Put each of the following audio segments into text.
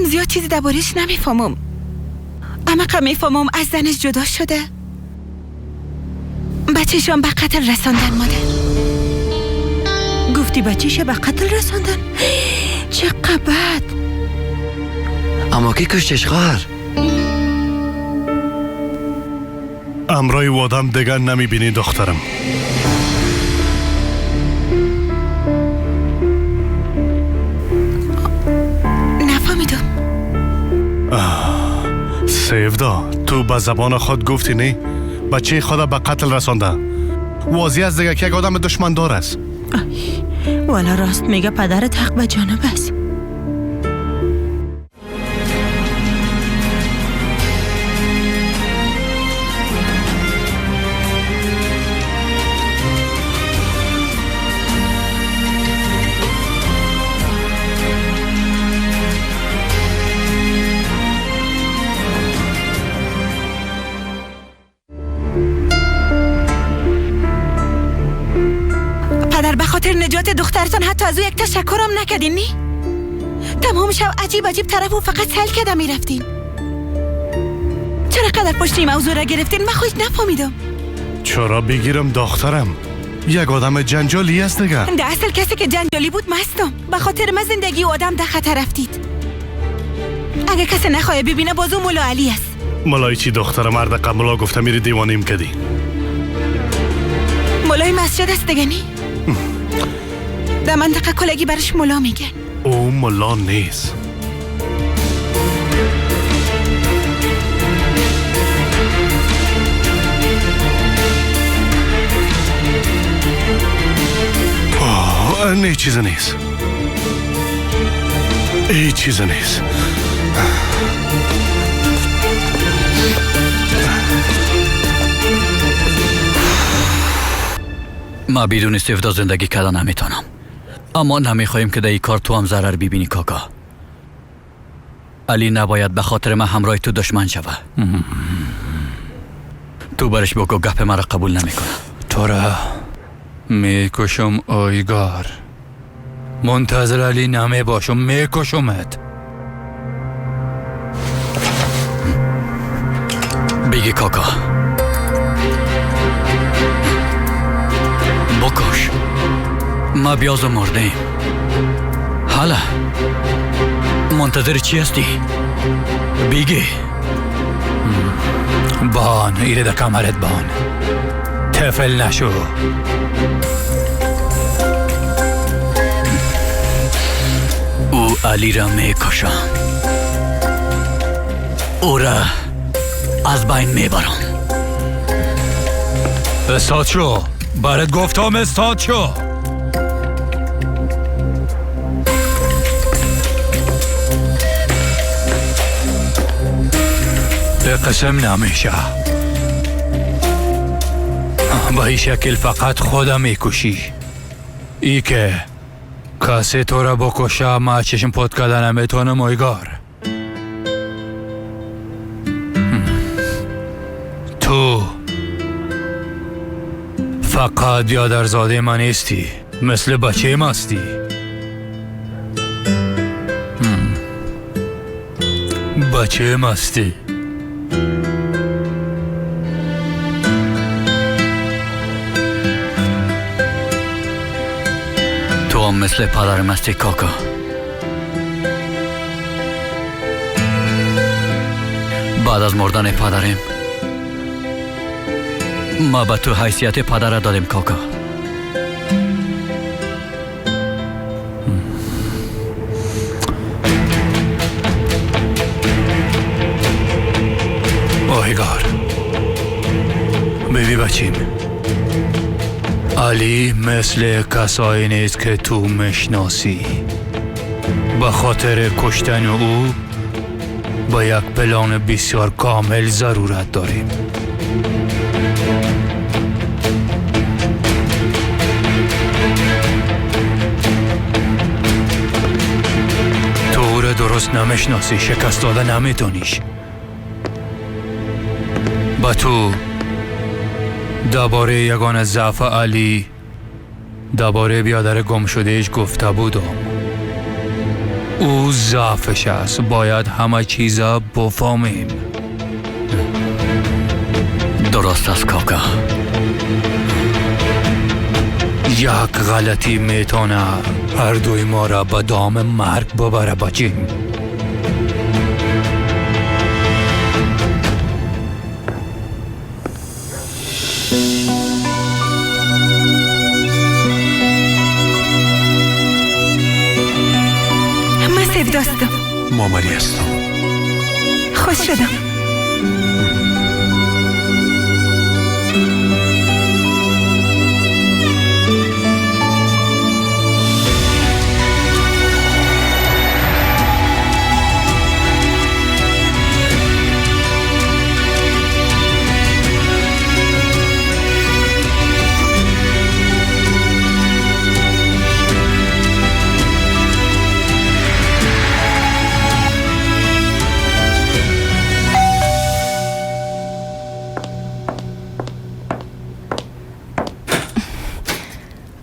زیاد چیزی درباره‌اش نمیفهمم. اما میفهمم از زنش جدا شده، بچه‌شان به قتل رساندن. مادر گفتی بچه‌ش به قتل رساندن؟ چه بد. اما کی کشتش خواهر؟ امرای آدم دیگر نمیبینی دخترم. نفهمیدم. سیودا تو به زبان خود گفتی نه؟ بچه خود به قتل رسانده. واضح است دیگه که یک آدم دشمن دار است. والا راست میگه، پدرت حق به جانب است. نجات دخترتان حتی از او یک تشکرم نکردین نی؟ تمام شب عجیب عجیب طرف او فقط سل کرده میرفتین. چرا قدر پشت این موضوع را گرفتین؟ من خودش نفهمیدم. چرا بگیرم دخترم؟ یک آدم جنجالی است دیگه. در اصل کسی که جنجالی بود مستم. به خاطر من زندگی و آدم در خطر رفتید. اگه کسی نخواه ببینه بازو ملا علی است. ملای چی دخترم؟ مرد قملا گفته میری دیوانیم کدی. ملای مسجد است دیگه نی؟ در منطقه کلگی برش ملا میگن. او ملا نیست. آه، نه چیز نیست، هیچ چیز نیست. ما بدون سیودا زندگی کردن نمیتونم، اما نمیخواهیم که در این کار تو هم ضرر ببینی کاکا. علی نباید به خاطر من همراه تو دشمن شوه. تو برش بگو گپ مرا قبول نمیکنه. تو را میکشم آیگار. منتظر علی نمی باشم، میکشمت. بگی کاکا بکش. ما بیاز مرده ایم. حالا منتظر چی هستی؟ بیگی بان ایره در کمرت بان، تفل نشو. او علی را میکشم، او را از بین میبرم. استاد شو، برات گفتم استاد شو. به قسم نمیشه. با این شکل فقط خودم میکشی. ای که کسی تو را بکشه ما چشم پت کردن نمیتونم ایگار. تو فقط بیادرزاده من نیستی، مثل بچه مستی. بچه مستی. تو هم مثل پدرم هستی کاکا. بعد از مردن پدرم ما به تو حیثیت پدر دادیم کاکا. آهگار بیبی بچیم، علی مثل کسایی نیست که تو مشناسی. به خاطر کشتن او با یک پلان بسیار کامل ضرورت داریم. تو او را درست نمیشناسی، شکست داده نمیتونیش. با تو درباره یگان ضعف علی، درباره بیادر گم شدهش گفته بودم. او ضعفش است. باید همه چیزا بفهمیم. درست است کاکا. یک غلطی میتونه هر دوی ما را به دام مرگ ببره بچیم. من سیوداستم. مامری هستم. خوش شدم.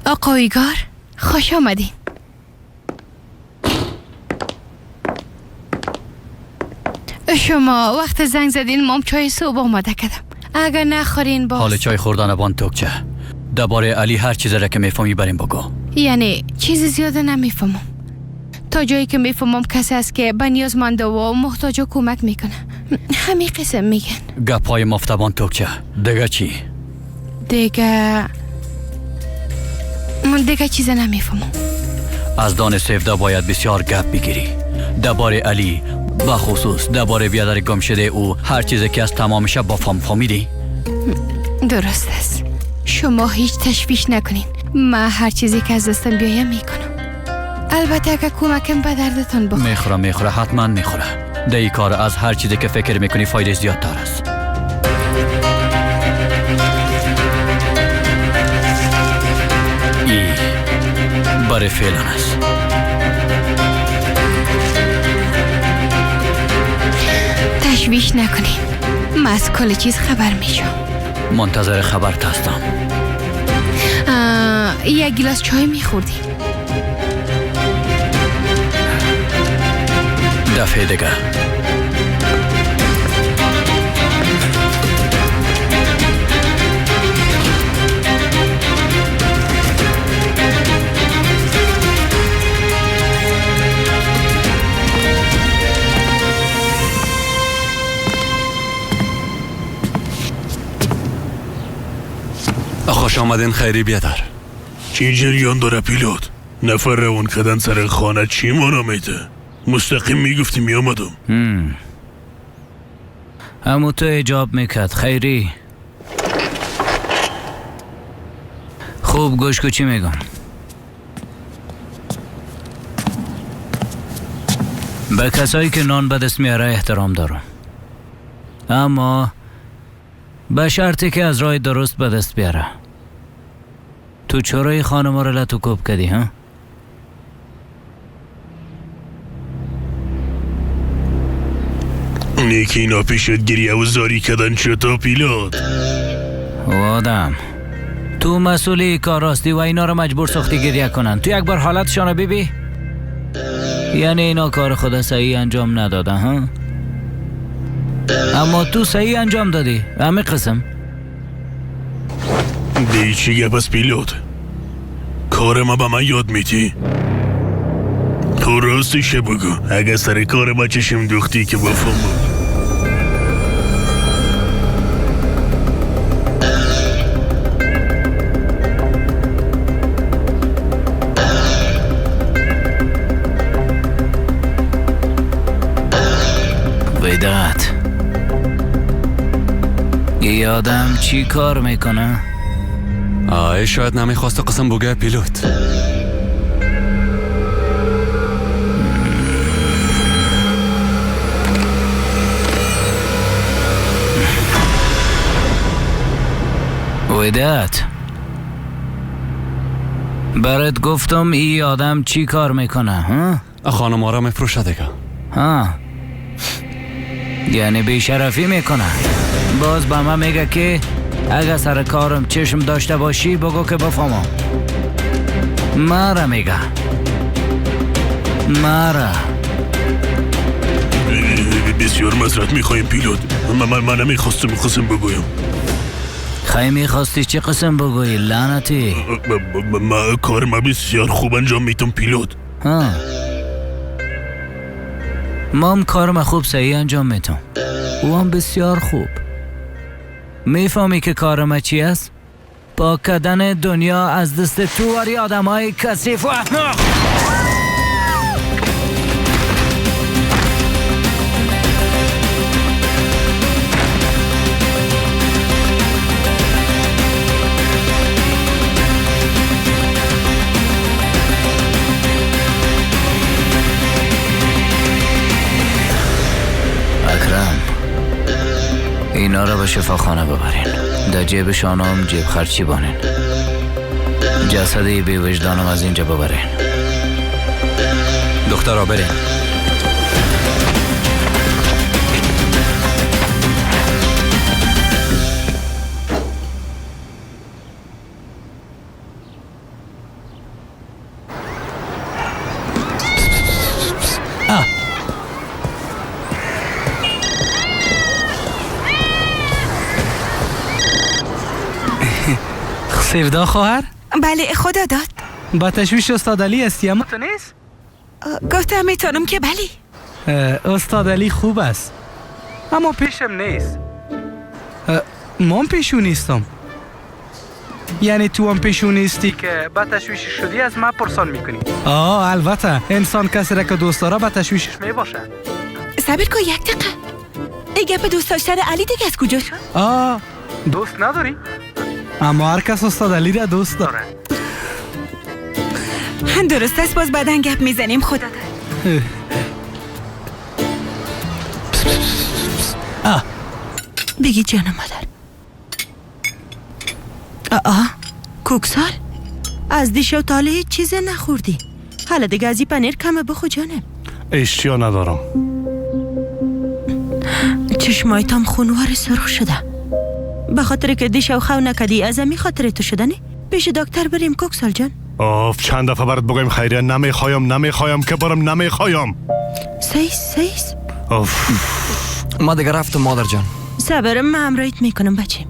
آقا ایگار، خوش آمدین. شما وقت زنگ زدین مام چای صبح آماده کردم. اگر نخورین باز. حال چای خوردن بان توکچه. درباره علی هر چیزی را که میفهمی بریم بگو. یعنی چیز زیاده نمیفهمم. تا جایی که میفهمم کسی است که به نیازمنده و محتاج کمک میکنه. همین قسم میگن. گپ های مفتبان توکچه. دیگه چی؟ دیگه چیز نمیفهمم. از دان سیفدا باید بسیار گپ بگیری. درباره علی، بخصوص درباره بیادر گم شده او، هر چیزی که از تمام شب با فهم فهمیدی؟ درست است. شما هیچ تشویش نکنین. من هر چیزی که از دستم بیایم میکنم. البته اگه کمکم به دردتان بخوره. میخوره حتما میخوره. در این کار از هر چیزی که فکر میکنی فایده زیادتر است. ای برای فعلا است. تشویش نکنین. من از کل چیز خبر میشم. منتظر خبرت هستم. یک گیلاس چای میخوردیم. دفعه دیگه. خوش آمدین خیری بیادر. چی جریان داره پیلوت؟ نفر روان کردن سر خانه چی مانا میده؟ مستقیم میگفتی میامدم. همو تو ایجاب میکرد خیری. خوب گوش کو چی میگم. به کسایی که نان به دست میاره احترام دارم، اما به شرطی که از راه درست به دست بیاره. تو چرا خانم را لطو کوب کردی ها؟ نیکی اینا پیشت گریه و زاری کردن چطور پیلوت؟ آدم تو مسئولی کار راستی و اینا رو مجبور ساختی گریه کنن. تو یک بار حالتشان رو ببی. یعنی اینا کار خود صحیح انجام نداده ها؟ اما تو صحیح انجام دادی. همه قسم دی چی گپ از پیلوت؟ کار ما به من یاد میتی؟ تو راستش بگو. اگه سر کار ما چشم دوختی که بفهمم. وداد، ای آدم چی کار میکنه؟ آی شاید نمیخواست قسم بگه پیلوت. وداد، برات گفتم ای آدم چی کار میکنه ها؟ خانم را میفروشه دیگه. ها، یعنی بیشرفی میکنه. باز به من میگه که اگه سر کارم چشم داشته باشی بگو که بفهمم. مرا میگه Мара. بسیار معذرت میخوایم پیلوت. من نمیخواستم قسم بگویم. خیلی میخواستی چی قسم بگویی لعنتی؟ ما کار ما بسیار خوب انجام میتم پیلوت. ها، ما هم کار ما خوب صحیح انجام میتم. او هم بسیار خوب. میفهمی که کار ما چی است؟ پاک کردن دنیا از دست تو واری آدم های کثیف و احمق. اکرم، اینا را به شفاخانه ببرین. در جیب شانم جیب خرچی بانین. جسد بی وجدانم از اینجا ببرین. دخترها برین. سیودا خواهر؟ بله خدا داد. با تشویش استاد علی هستی اما تو نیست؟ گفتم میتونم که بله. استاد علی خوب است اما پیشم نیست. من پیشو نیستم. یعنی تو هم پیشو نیستی که با تشویش شدی از من پرسان میکنی؟ آه البته، انسان کسی را که دوست داره با تشویشش میباشه. صبر کن یک دقیقه. ای گپ دوست داشتن علی دیگه از کجا شد؟ آه دوست نداری؟ اما هر کس استاد علی را دوست داره. درست است، باز بعدن گپ میزنیم. خدا داد. بگی جان مادر. آه کوکسال، از دیشب تا حالا هیچ چیز نخوردی. حالا دیگه از این پنیر کمه بخو جانم. اشتیا ندارم. چشمایتم خونوار سرخ شده به خاطر که دیشب خو نکدی. از امی خاطر تو شده نه؟ پیش دکتر بریم کوکسال جان. آف، چند دفعه برات بگویم خیریه نمیخوایم که برم نمیخوایم. سیس سیس. آف ما دیگه رفتم مادر جان. صبرم، من همراهیت میکنم بچه.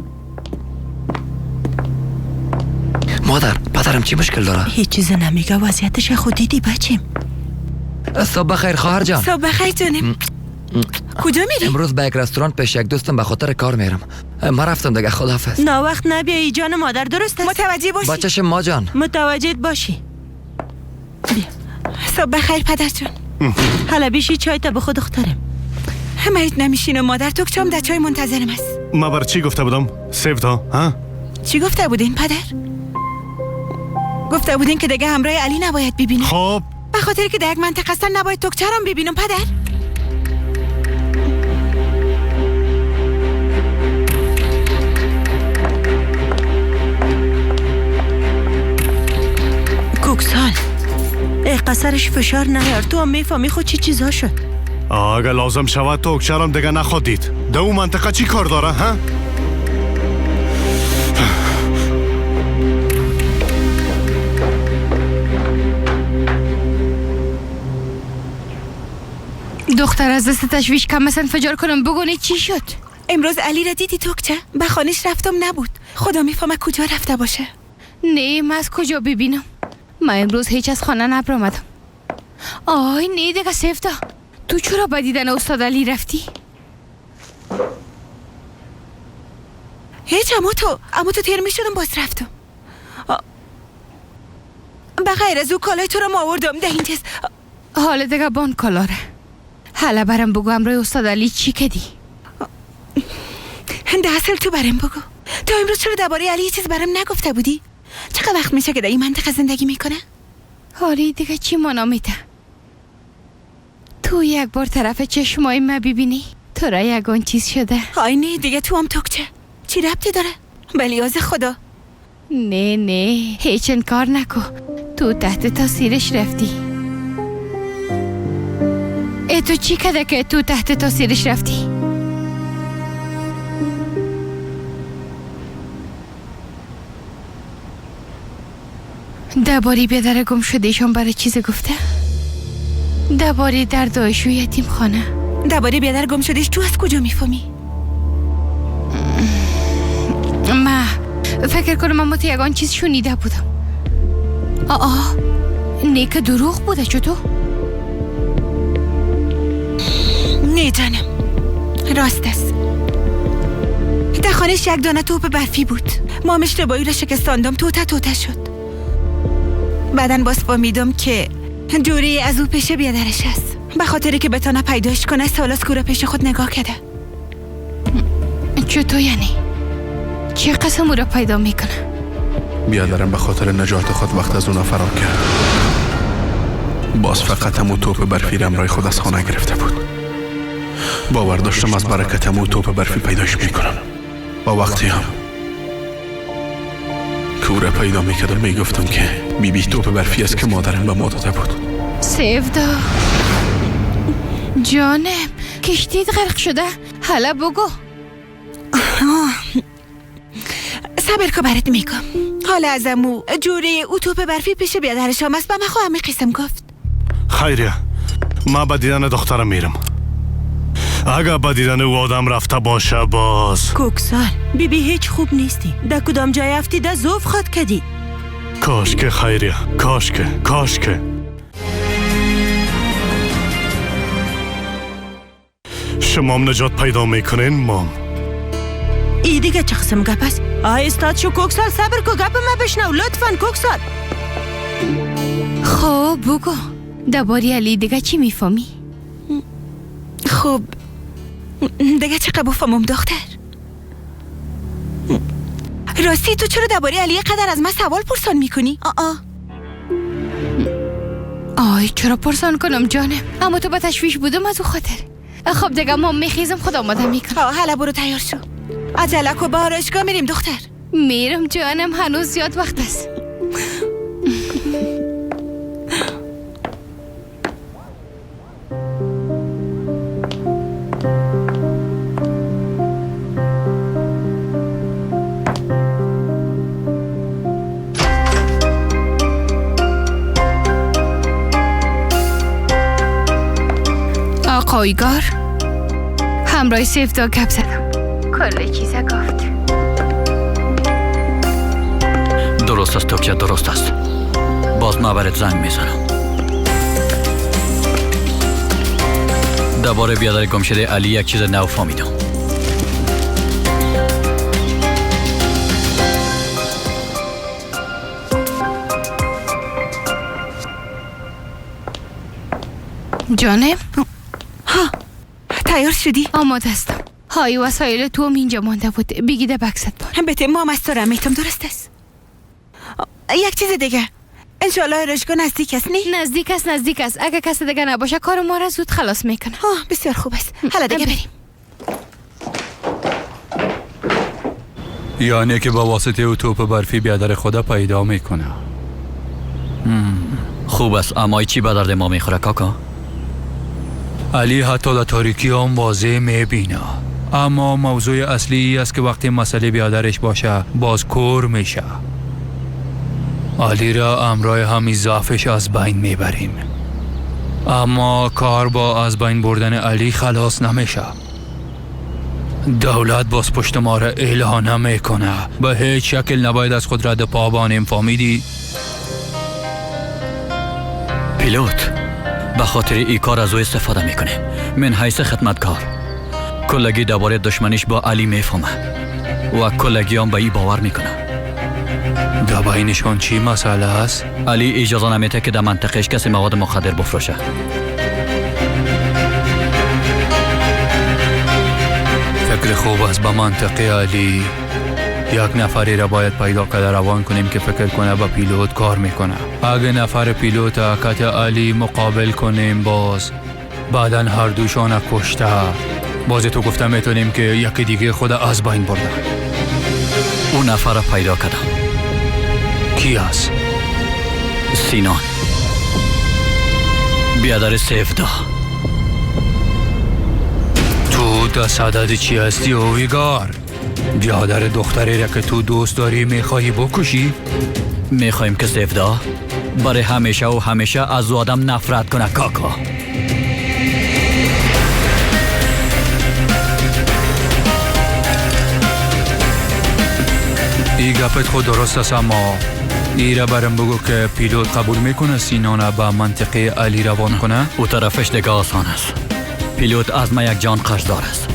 مادر، پدرم چی مشکل داره؟ هیچ چیز نمیگه، وضعیتش خود دیدی بچیم. صبح بخیر خواهر جان. صبح بخیر جانم. کجا میری؟ امروز به یک رستوران پیش یک دوستم به خاطر کار میرم. من رفتم دیگه، خداحافظ. نا وقت نبیایی جان مادر، درست است؟ متوجه باشی. با چشم ما جان. متوجه باشی. صبح بخیر پدر جان. حالا بیشی چای تا به خود دخترم. همه نمیشینم مادر، تو چام در چای منتظرم است. ما بر چی گفته بودم؟ سیودا ها؟ چی گفته بودین پدر؟ گفته بودین که دیگه همراه علی نباید ببینم. خب به خاطر که در یک منطقه هستن نباید توکچرام ببینم پدر. کوکسال، ای قصرش فشار نیار، تو هم میفهمی خود چی چیزا شد. اگه لازم شود توکچرام دیگه نخواد دید. در اون منطقه چی کار داره ها؟ دختر از دست تشویش کم مثلا انفجار کنم. بگونه چی شد؟ امروز علی را دیدی توکچه؟ به خانش رفتم نبود. خدا میفهمه کجا رفته باشه. نه من از کجا ببینم؟ من امروز هیچ از خانه نبرآمدم. آی نه دیگه سفتا، تو چرا به دیدن استاد علی رفتی؟ هیچ، اما تو تیر میشدم باز رفتم. به غیر از او کالای تو را آوردم ده این چیز. حالا دیگه بان کالاره. حالا برم بگو امروز استاد علی چی کدی؟ ده اصل تو برم بگو. تا امروز چرا درباره علی چیز برم نگفته بودی؟ چقدر وقت میشه که در این منطقه زندگی میکنه؟ حالی دیگه چی مانا میده؟ تو یک بار طرف چشمای ما ببینی تو را یگان چیز شده. آی نه دیگه تو هم توکچه چی ربطی داره؟ بلیاز خدا. نه نه هیچ انکار نکو، تو تحت تاثیرش رفتی. ای تو چی کده که تو تحت تاثیرش رفتی؟ درباره بیادر گم شده ایشان برای چیز گفته؟ درباره دردایش و یتیم خانه. درباره بیادر گم شدهش تو از کجا میفهمی؟ ما فکر کنم اما تو یگان چیز شنیده بودم. آه نه که دروغ بوده چطور؟ نه جانم راست است. در خانهش یک دانه توپ برفی بود. مامش ربایی را شکستاندم، توته توته شد. بعدن باز فهمیدم که جوری از او پیش بیادرش است. به خاطر که بتانه پیداش کنه سالاس کو را پیش خود نگاه کرده. چطور یعنی؟ چه قسم او را پیدا میکنه؟ بیادرم به خاطر نجات خود وقت از اونا فرار کرد. باز فقط همو توپ برفی را همراه خود از خانه گرفته بود. باور داشتم از برکت همو توپ برفی پیداش میکنم. با وقتی هم که او را پیدا میکردم میگفتم که بی بی توپ برفی است که مادرم به ما داده بود. سیفدا جانم کشتیت غرق شده؟ حالا بگو. صبر که برات میگم. حالا از امو جوری او توپ برفی پیش بیادرش هم است. به من خواهم قسم گفت. خیریه من به دیدن دخترم میرم. اگه به دیدن او آدم رفته باشه باز. کوکسال بی بی هیچ خوب نیستی. در کدام جای افتی ده زوف خواد کدی. کاش که خیریه، کاش که، کاش که. شما نجات پیدا میکنین مام. ای دیگه چه قسم گپ است؟ آی استاد شو کوکسال صبر کو، گپ ما بشنو لطفا کوکسال. خب بگو درباره علی دیگه چی میفهمی؟ خب دیگه چه بفهمم دختر؟ راستی تو چرا درباره علی قدر از من سوال پرسان میکنی؟ آ آی چرا پرسان کنم جانم؟ اما تو به تشویش بودم از او خاطر. خب دیگه ما میخیزم، خود آماده میکنم. حالا برو تیار شو. عجله کو، به آرایشگاه میریم دختر. میرم جانم، هنوز زیاد وقت است. آقایگار همراه سیفدا گپ زدم. کل چیزا گفت. درست است توکیا، درست است. باز من برات زنگ میزنم. درباره بیادر گم شده علی یک چیز نو فهمیدم. جانم ها تیار شدی؟ آماده هستم. های وسایل تو هم اینجا مانده بود، بگیده بکست بان. بته مام از تو را میتم. درست است. یک چیز دیگه، انشالله آرایشگاه نزدیک است. نه نزدیک است، نزدیک است. اگه کس دیگه نباشه کار ما را زود خلاص میکنه. بسیار خوب است. حالا دیگه بریم. یعنی که با واسطه او توپ برفی بیادر خدا پیدا میکنه. خوب است، اما چی به درد ما میخوره کاکا؟ علی حتی در تاریکی هم واضح میبینه، اما موضوع اصلی است که وقتی مسئله بیادرش باشه باز کور میشه. علی را امرای همی ضعفش از بین میبریم، اما کار با از بین بردن علی خلاص نمیشه. دولت باز پشت ما را اعلان نمیکنه. به هیچ شکل نباید از خود رد پا بانیم، فهمیدی؟ پیلوت به خاطر ای کار از او استفاده میکنه. من حیث خدمتکار کلگی درباره دشمنیش با علی میفهمه و کلگی هم به ای باور میکنه. در بینشان چی مسئله است؟ علی اجازه نمیده که در منطقهش کسی مواد مخدر بفروشه. فکر خوب است. به منطقه علی یک نفری را باید پیدا کرده روان کنیم که فکر کنه با پیلوت کار میکنه. اگه نفر پیلوت کت علی مقابل کنیم باز بعدا هر دوشان کشته، باز تو گفته میتونیم که یکی دیگه خود از بین برده. اون نفر را پیدا کردم. کی است؟ سینان بیادر سیفدا. تو در صدد چی هستی اویگار؟ بیادر دختری را که تو دوست داری میخواهی بکشی؟ میخوایم که سفدا برای همیشه و همیشه از او آدم نفرت کنه کاکا. ای گپت خود درست است، اما ایره برم بگو که پیلوت قبول میکنه سینانه به منطقه علی روان کنه؟ او طرفش دیگه آسان است. پیلوت از ما یک جان قرضدار است.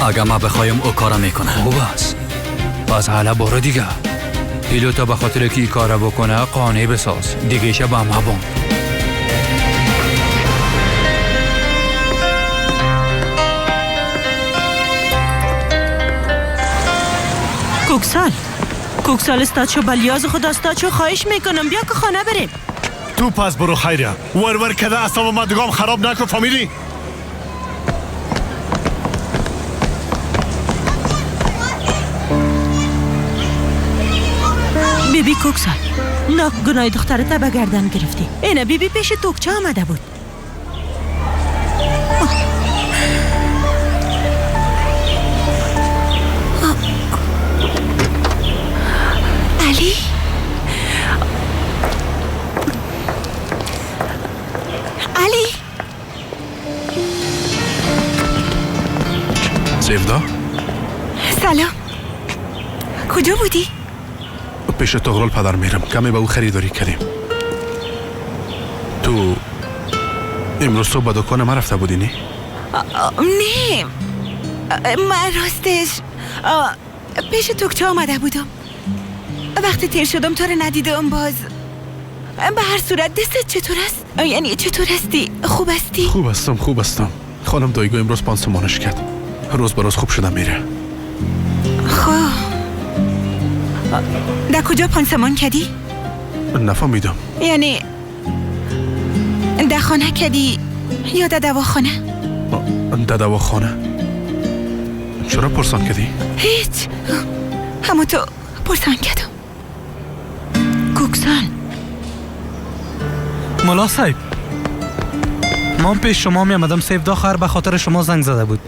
اگه ما بخوایم او کار میکنه. خوب است. پس حالا برو دیگه. پیلوت به خاطر که این کار بکنه قانع بساز. دیگه شه به ما بون. کوکسال، کوکسال استاد شو، بلیاز خدا استاد شو، خواهش میکنم بیا که خانه بریم. تو پس برو خیریه. ور کده اعصاب ما دگام خراب نکن فامیلی. بیبی کوکسال، ناک گناه دخترت به گردن گرفتی. اینه بیبی پیش توکچه آمده بود. علی، علی، سیفدا؟ سلام، کجا بودی؟ پیش طغرل پدر میرم، کمی به او خریداری کردیم. تو امروز صبح به دکان من رفته بودی نی؟ نه، من راستش پیش توکچه آمده بودم. وقتی تیر شدم تو رو ندیدم باز. به هر صورت دستت چطور است؟ یعنی چطور هستی؟ خوب هستی؟ خوب هستم، خوب هستم. خانم دایگو امروز پانسمانش کرد. روز به روز خوب شدم میره. خب در کجا پانسمان کردی؟ نفهمیدم. یعنی در خانه کردی یا در دواخانه؟ در دواخانه. چرا پرسان کردی؟ هیچ، همون تو پرسان کردم. کوکسال، ملا صاحب، من پیش شما می آمدم. سیفدا خواهر به خاطر شما زنگ زده بود.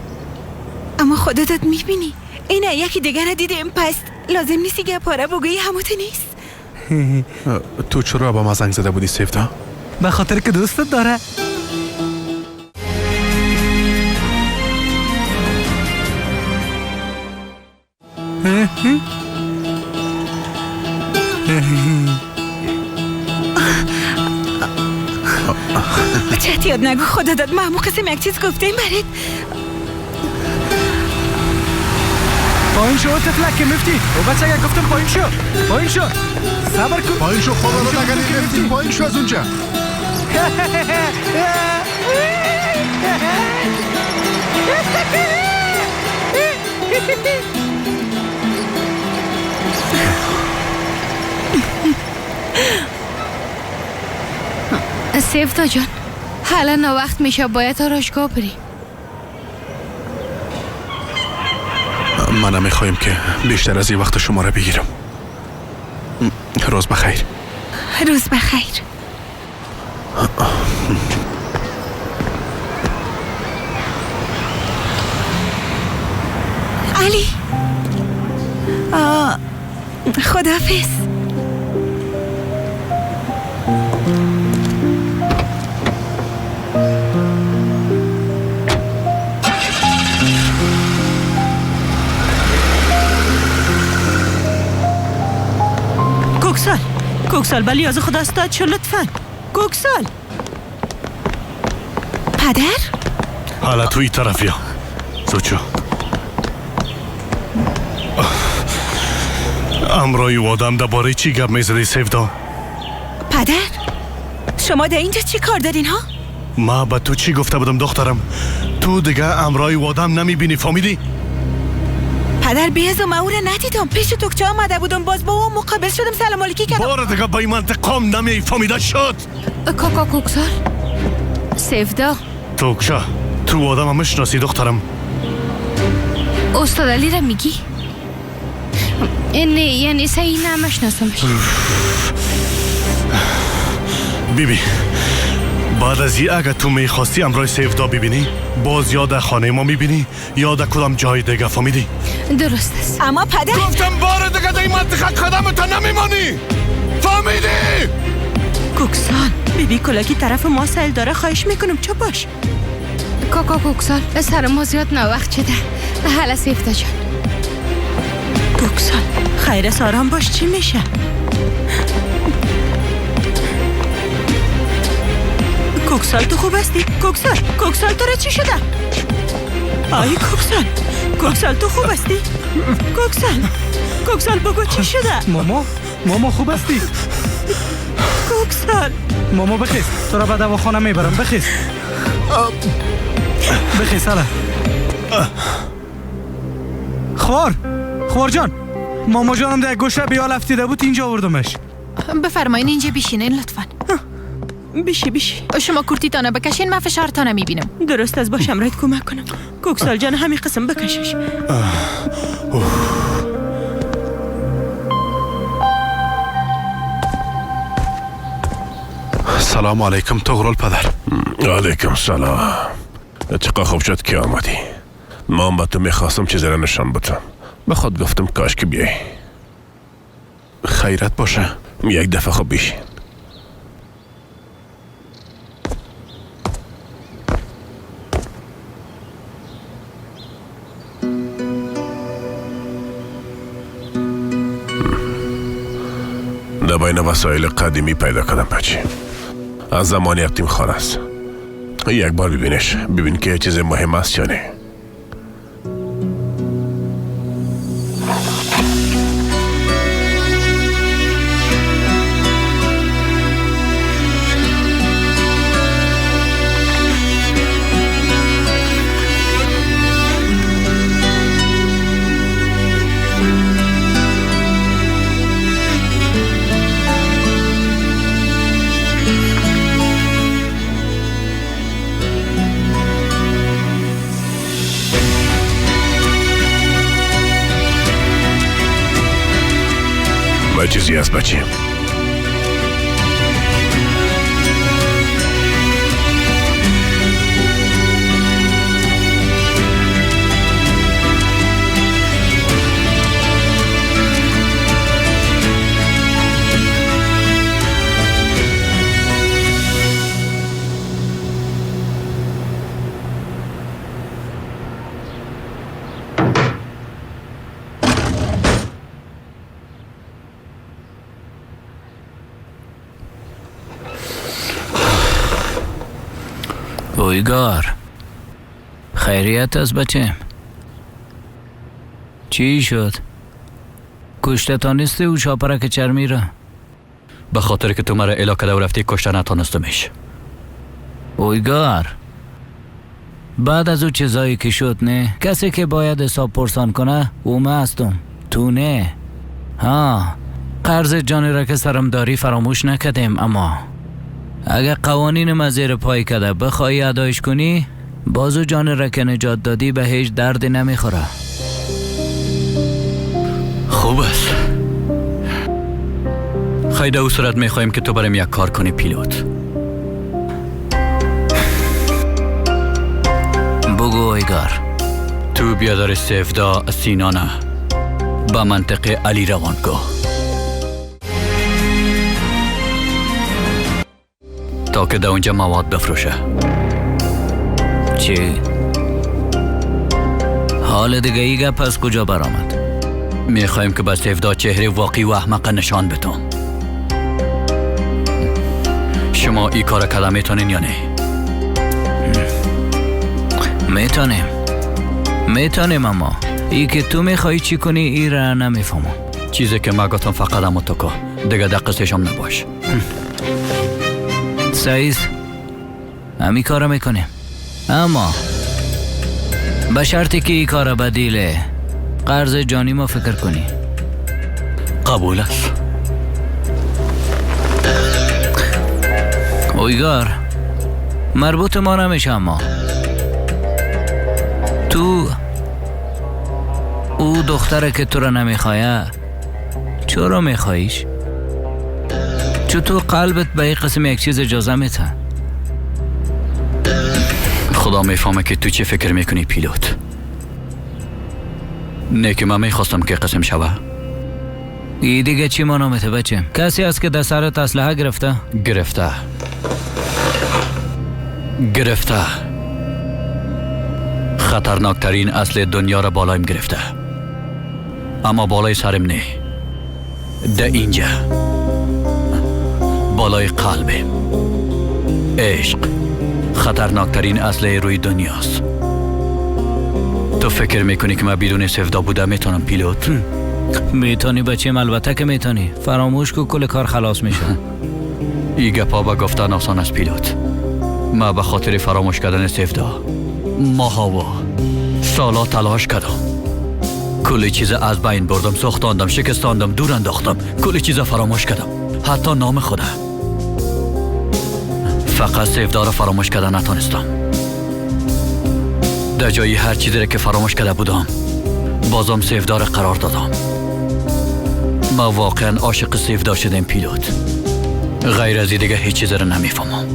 اما خدا داد میبینی اینه یکی دیگر را دیدیم، پس لازم نیستی که پاره بگویی هموت نیست. تو چرا با ما زنگ زده بودی سیفدا؟ به خاطر که دوستت داره. چه یاد نگو خدا داد ما همون قسم یک چیز گفتیم برات. پایین شو طفلک که مفتی. او بچه اگر گفتم پایین شو، پایین شو، صبر کن، پایین شو، خدا رو نگنی مفتی، پایین شو از اونجا. سیفدا جان، حالا ناوقت میشه، باید آرایشگاه بریم. من نمیخوایم که بیشتر از این وقت شما را بگیرم. روز بخیر. روز بخیر. علی، خداحافظ. کوکسال، کوکسال، بلی از خدا استاد شو لطفا. کوکسال. پدر؟ حالا توی طرف یا زوچو امرای آدم درباره چی گپ میزدی سیفدا؟ پدر شما در اینجا چی کار دارین ها؟ ما به تو چی گفته بودم دخترم؟ تو دیگه امرای آدم نمیبینی، فهمیدی؟ پدر بیز و او را ندیدم، پیش توکچه آمده بودم، باز با او مقابل شدم، سلام علیکی کردم. بار دیگه به این منطقام نمی فهمیده شد. کاکا کوکسال، سیفدا. توکچه تو آدم هم میشناسی دخترم؟ استاد علی را میگی؟ نه یعنی صحیح نمیشناسمش. بیبی بعد از این اگه تو میخواستی امرای سیفدا ببینی، باز یا در خانه ما میبینی یا در کدام جای دیگه، فهمیدی؟ درست است. اما پدر گفتم بار دیگه در این منطقه قدم تا نمیمانی. فهمیدی؟ کوکسال بیبی کلکی طرف ما سیل داره، خواهش میکنم چپ باش. کاکا کوکسال سر ما زیاد ناوقت شده. حالا سیفتا جان. کوکسال خیر ساران باش، چی میشه؟ کوکسال تو خوب هستی؟ کوکسال، کوکسال تو را چی شده؟ آی کوکسال، کوکسال تو خوب هستی؟ کوکسال، کوکسال بگو چی شده؟ ماما، ماما خوب هستی؟ کوکسال ماما بخیز، تو را به دواخانه میبرم، بخیز. بخیز حالا. خوار، خوار جان، ماما جانم در گوشه بیال افتیده بود، اینجا آوردمش. بفرمایین اینجا بشینین لطفاً. بیشی بیشی. شما کرتیتانه بکشین، من فشارتانه میبینم. درست از باشم رایت کمک کنم. کوکسال جان همین قسم بکشش. سلام علیکم طغرل پدر. علیکم سلام. چقدر خوب شد که آمدی. من با تو میخواستم چیزی را نشان بدم. به خود گفتم کاش که بیای. خیرت باشه. یک دفعه خوب بیشین. در بین وسایل قدیمی پیدا کردم بچه. از زمان یتیم خانه است. یک بار ببینش، ببین که چیز مهم است یا نه. چیزی هست بچه. اویگار خیریت از بچم. چی شد؟ کشته تانستی او چاپرک چرمی را؟ به خاطر که تو مرا اعلا کرده و رفتی کشته نتانستمش. اویگار بعد از او چیزایی که شد نه، کسی که باید حساب پرسان کنه او ما هستم، تو نه. ها قرض جانی را که سرم داری فراموش نکردیم، اما اگه قوانین ما زیر پای کده بخوای ادایش کنی، بازو جان را که نجات دادی به هیچ دردی نمیخوره. خوب است. خیلی او صورت میخوایم که تو برام یک کار کنی پیلوت. بگو ایگار. تو بیادر سیفدا سینانه به منطقه علی روان کو تا که در اونجا مواد بفروشه. چی؟ حال دیگه ای گپ از کجا برآمد؟ میخوایم که به سیفدا چهره واقعی و احمق نشان بدم. شما ای کار کده میتونین یا نه؟ میتونیم میتونیم، اما ای که تو میخوایی چی کنی ای را نمیفهمم. چیزی که ما گفتم فقط اما تو که دیگه در قصهشم نباش. سعیز همی کارو میکنیم، اما به شرطی که ای کار بدیله قرض جانی ما فکر کنی. قبول است. اویگار مربوط ما نمیشه، اما تو او دختره که تو را نمیخوایه چرا میخواییش؟ چون تو قلبت به این قسم یک چیز اجازه میده. خدا میفهمه که تو چه فکر میکنی پیلوت. نه که من میخواستم که قسم شوه. ای دیگه چی مانا میته بچه؟ کسی هست که در سرت اسلحه گرفته؟ گرفته گرفته. خطرناکترین اصل دنیا را بالایم گرفته، اما بالای سرم نه، ده اینجا بالای قلبم. عشق خطرناکترین اصل روی دنیاست. تو فکر میکنی که من بدون سفدا بوده میتونم پیلوت؟ میتونی بچیم، البته که میتونی. فراموش کو، کل کار خلاص میشه. ای گپا به گفتن آسان است پیلوت. ما به خاطر فراموش کردن سفدا ماها و سالا تلاش کردم. کلی چیز از بین بردم، ساختاندم، شکستاندم، دور انداختم، کلی چیز فراموش کردم، حتی نام خدا. فقط سفدا را فراموش کردن نتانستم. در جایی هر چیزی را که فراموش کرده بودم بازم سفدا را قرار دادم. ما واقعا عاشق سفدا شدیم پیلوت. غیر از دیگه هیچ چیز را نمیفهمم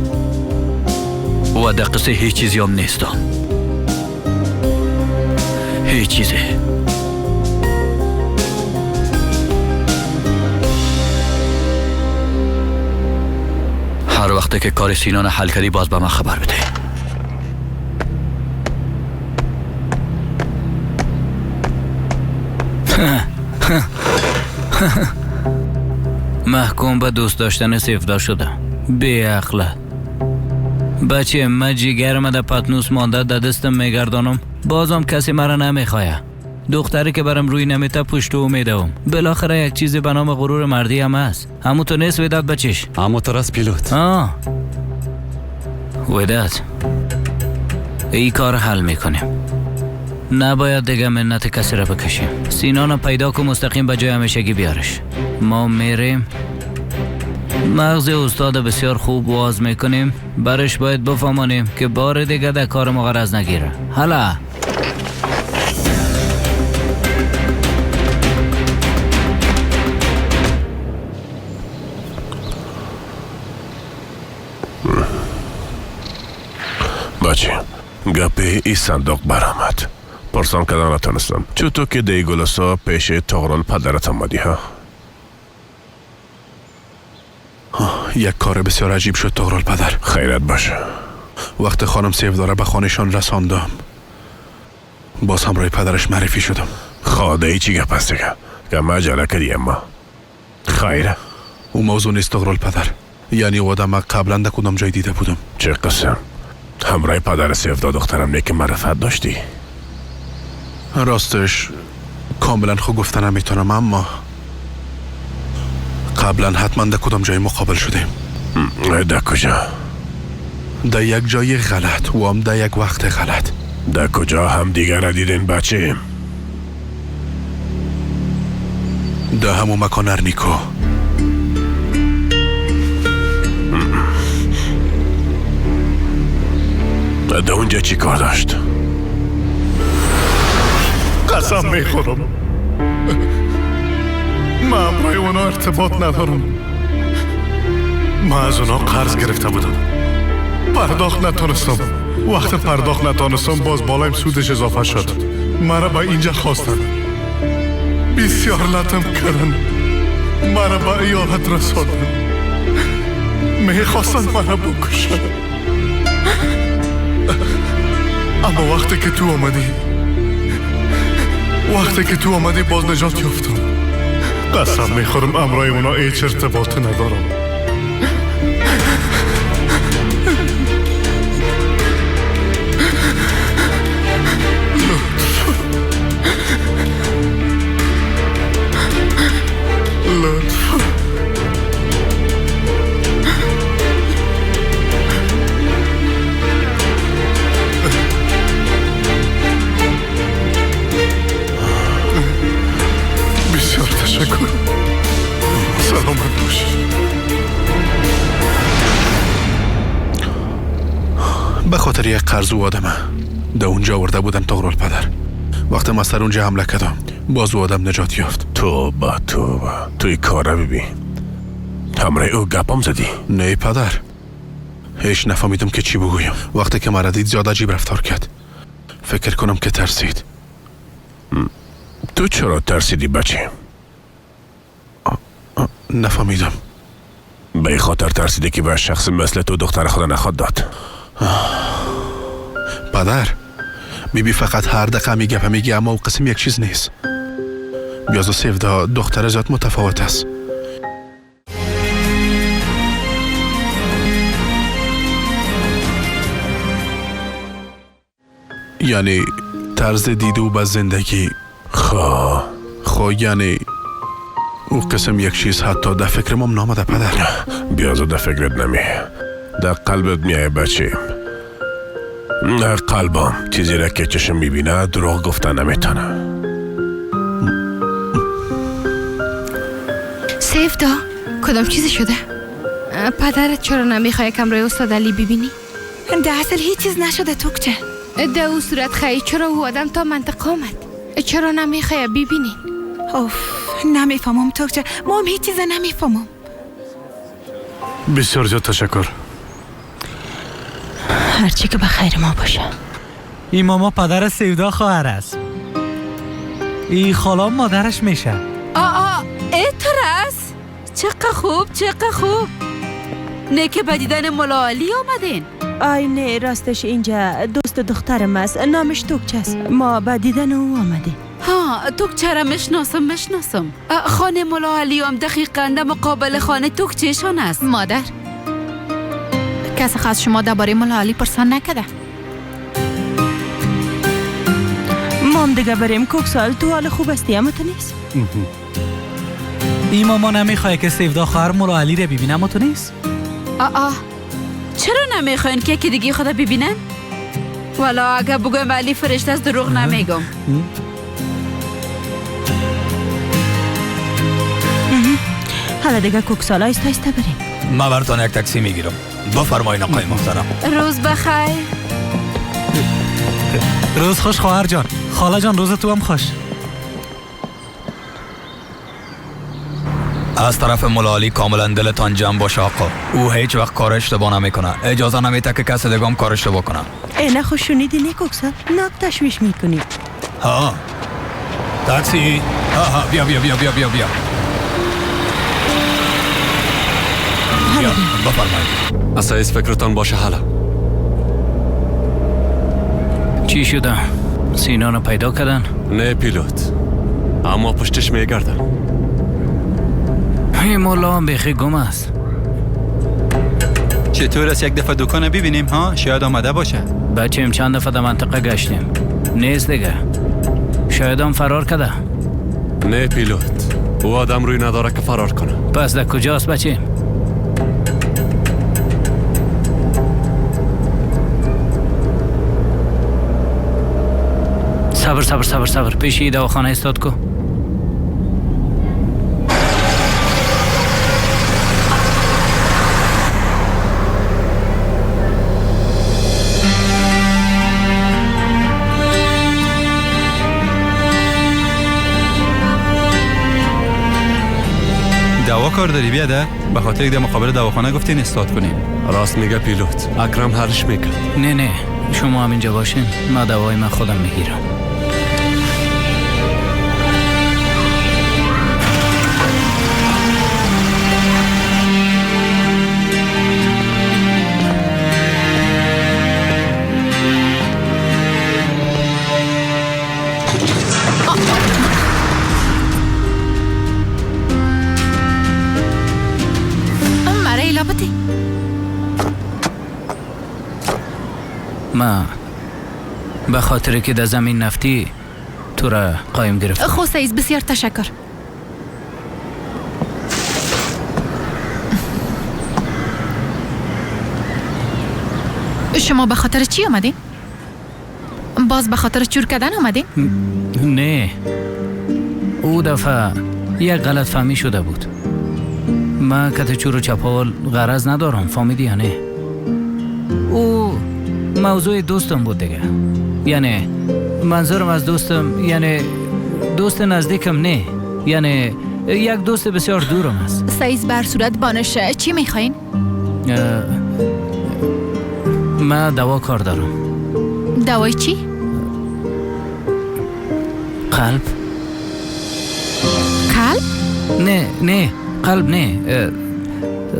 و در قصه هیچ چیزی هم نیستم. هیچ چیزی. هر وقت که کار سینان حل کردی باز به من خبر بده. محکوم به دوست داشتن سفدا شده. بی عقله بچه. من جیگرم در پتنوس مانده در دستم میگردانم، بازم کسی مرا نمیخواه. دختری که برم روی نمیته پشت او میدوم. بالاخره یک چیزی به نام غرور مردی هم هست. همو تو نیست وداد بچش؟ همو تو راست پیلوت. آه وداد، ای کار حل میکنیم. نباید دیگه منت کسی را بکشیم. سینان پیدا کن، مستقیم به جای همیشگی بیارش. ما میریم مغز استاد بسیار خوب واز میکنیم، برش باید بفهمانیم که بار دیگه در کار ما غرض نگیره. حالا بچه گپی ای صندوق برآمد. پرسان کردن نتانستم. چطور که دی گلسا پیش طغرل پدرت آمدی ها؟ یک کار بسیار عجیب شد طغرل پدر. خیرت باشه. وقت خانم سیفداره به خانهشان رساندم، باز همراه پدرش معرفی شدم. خاده ای چی گپ است دیگه که ما عجله کردی؟ اما خیره او موضوع نیست طغرل پدر. یعنی آدم قبلا در کدام جای دیده بودم. چه قسم؟ همراه پدر سیفدا دخترم نه که معرفت داشتی؟ راستش کاملا خوب گفتن نمیتونم، اما قبلا حتما در کدام جای مقابل شدیم. در کجا؟ در یک جای غلط و هم در یک وقت غلط. در کجا هم دیگر را دیدین بچه؟ در همون مکان ارنیکو. در اونجا چی کار داشت؟ قسم میخورم من امرای اونا ارتباط ندارم. من از اونا قرض گرفته بودم، پرداخت نتانستم. وقت پرداخت نتانستم باز بالایم سودش اضافه شد. مرا به اینجا خواستن، بسیار لطم کردن، مرا به ایالت رساندن، میخواستن مرا بکشن. اما وقتی که تو آمدی، وقتی که تو آمدی باز نجات یافتم. قسم میخورم امرای اونا هیچ ارتباط ندارم. لطفا لطفا. بسیار تشکر. سلامت باشی. به خاطر یک قرض او آدمه در اونجا آورده بودن طغرل پدر. وقتی ما سر اونجا حمله کردم باز او آدم نجات یافت. توبه توبه، توی کاره ببین. همراه او گپم زدی؟ نه پدر، هیچ نفهمیدم که چی بگویم. وقتی که مرا دید زیاد عجیب رفتار کرد. فکر کنم که ترسید. تو چرا ترسیدی بچه؟ نفهمیدم. به خاطر ترسیده که به شخص مثل تو دختر خود نخواد داد. پدر، بیبی فقط هر دقیقه میگه میگه، اما او قسم یک چیز نیست. بیاز و سیودا دختر زیاد متفاوت است. یعنی طرز دید او به زندگی. خو یعنی او قسم یک چیز حتی در فکرم هم نامده پدر. بیازو در فکرت نمی، در قلبت میای بچه. در قلبم چیزی را که چشم میبینه دروغ گفتن نمیتونه. سیفدا کدام چیزی شده؟ پدرت چرا نمیخوای کم روی استاد علی ببینی؟ در اصل هیچ چیز نشده توکچه. در او صورت خیلی چرا او آدم تا منطقه آمد؟ چرا نمیخوای ببینی؟ اوف نمیفهمم توکچه، ما هم هیچ چیز نمیفهمم. بسیار زیاد تشکر. هرچی که به خیر ما باشه. این ماما پدر سیودا خواهر است. این خالا مادرش میشه. آ ای ترس، چقدر خوب چقدر خوب. نه که به دیدن ملا علی آمدین؟ آی نه راستش اینجا دوست دخترم است، نامش توکچه است. ما به دیدن او آمدیم. ها توکچه را میشناسم میشناسم. خانه ملا علی هم دقیقاً در مقابل خانه توکچهشان است. مادر کسی خواست شما درباره ملا علی پرسان نکده. ما هم دیگه بریم کوکسال. تو حال خوب هستی اما تو نیست؟ این ماما نمیخواه که سیودا خواهر ملا علی را ببینه اما تو نیست؟ آه چرا نمیخواین که یکی دیگه خدا ببینن؟ والا اگه بگم علی فرشته است دروغ نمیگم. حالا دیگه کوکسال آیسته آیسته بریم. ما براتون یک تاکسی میگیرم. بفرمایین آقای محترم. روز بخیر. روز خوش خواهر جان. خاله جان روز تو هم خوش. از طرف ملا علی کاملا دلتان جمع باشه آقا. او هیچ وقت کار اشتباه نمیکنه. اجازه نمیده که کس دیگه هم کار اشتباه کنه. ای نه خوش شنیدی نی کوکسال؟ ناک تشویش میکنی. ها تاکسی. ها ها بیا بیا بیا بیا بیا بیا. بیا بفرمایید. اسایس فکرتان باشه. حالا چی شده؟ سینا رو پیدا کردن؟ نه پیلوت، اما پشتش میگردن. این مولا هم بیخی گم است. چطور است یک دفعه دکان ببینیم ها؟ شاید آمده باشه. بچیم چند دفعه در منطقه گشتیم نیست دیگه. شاید هم فرار کرده. نه پیلوت، او آدم روی نداره که فرار کنه. پس در کجاست بچیم؟ صبر صبر صبر صبر، پیشی دواخانه استاد کو. دوا کار داری بیاده؟ به خاطر در مقابل دواخانه گفتین استاد کنیم. راست میگه پیلوت، اکرم حلش میکرد. نه نه شما هم اینجا باشین، ما دوای من خودم میگیرم. ما به خاطر که در زمین نفتی تو را قایم گرفت. خو سعید بسیار تشکر. شما به خاطر چی آمدین؟ باز به خاطر چور کردن آمدین؟ نه، او دفعه یک غلط فهمی شده بود. من کت چور و چپاول غرض ندارم، فهمیدی یا نه؟ او موضوع دوستم بود دیگه. یعنی منظورم از دوستم یعنی دوست نزدیکم نه، یعنی یک دوست بسیار دورم است. سعید بر صورت بانش چی میخواین؟ من دوا کار دارم. دوای چی؟ قلب. قلب؟ نه نه قلب نه،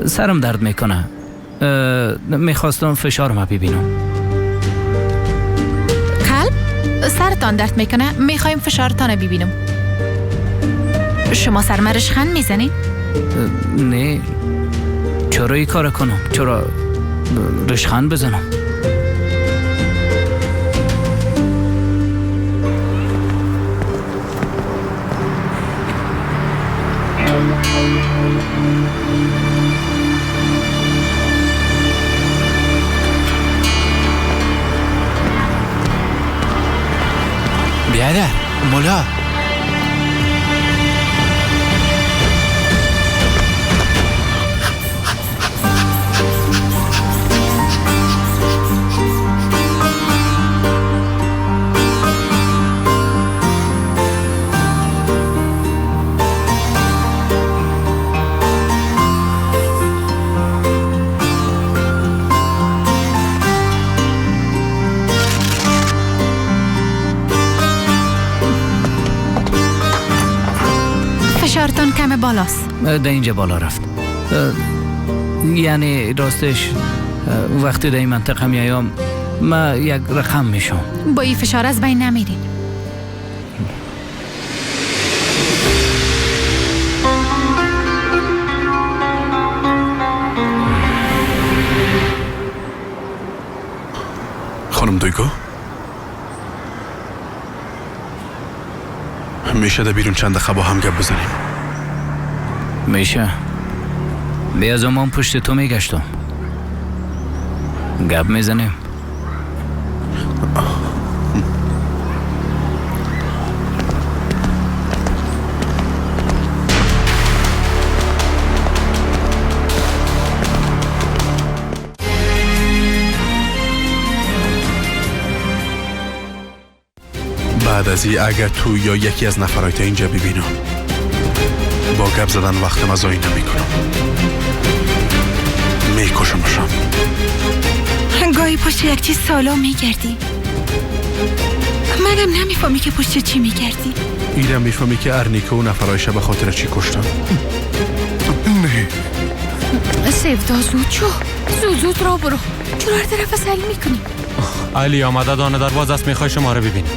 سرم درد میکنه. میخواستم فشارم ببینم. قلب؟ سرتان درد میکنه؟ میخوایم فشارتان ببینم. شما سر مرش خند میزنید؟ نه، چرا این کار کنم؟ چرا رشخند بزنم؟ بیادر مولا، فشارتان کم بالاست. در اینجا بالا رفت. یعنی راستش وقتی در این منطقه میایم ما یک رقم میشم. با این فشار از بین نمیرین. خانم دویگو، میشه در بیرون چند دقیقه با هم گپ بزنیم؟ میشه. بیا زمان پشت تو میگشتم. گپ میزنیم. بعد از این اگر تو یا یکی از نفرایت اینجا ببینم با گپ زدن وقت مزایی نمی کنم، میکشمشم. گاهی پشت یک چیز سالا میگردی، منم نمیفهمی که پشت چی میگردی. ایرم میفهمی که ارنیکو و نفرایش به خاطر چی کشتم. نه سیفدا، زود شو، زود زود را برو. چرا هر طرف سعی میکنی؟ علی آمده دانه دروازه است، میخوای شما رو ببینی.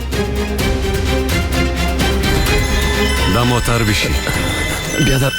دماتر بشی بیادر.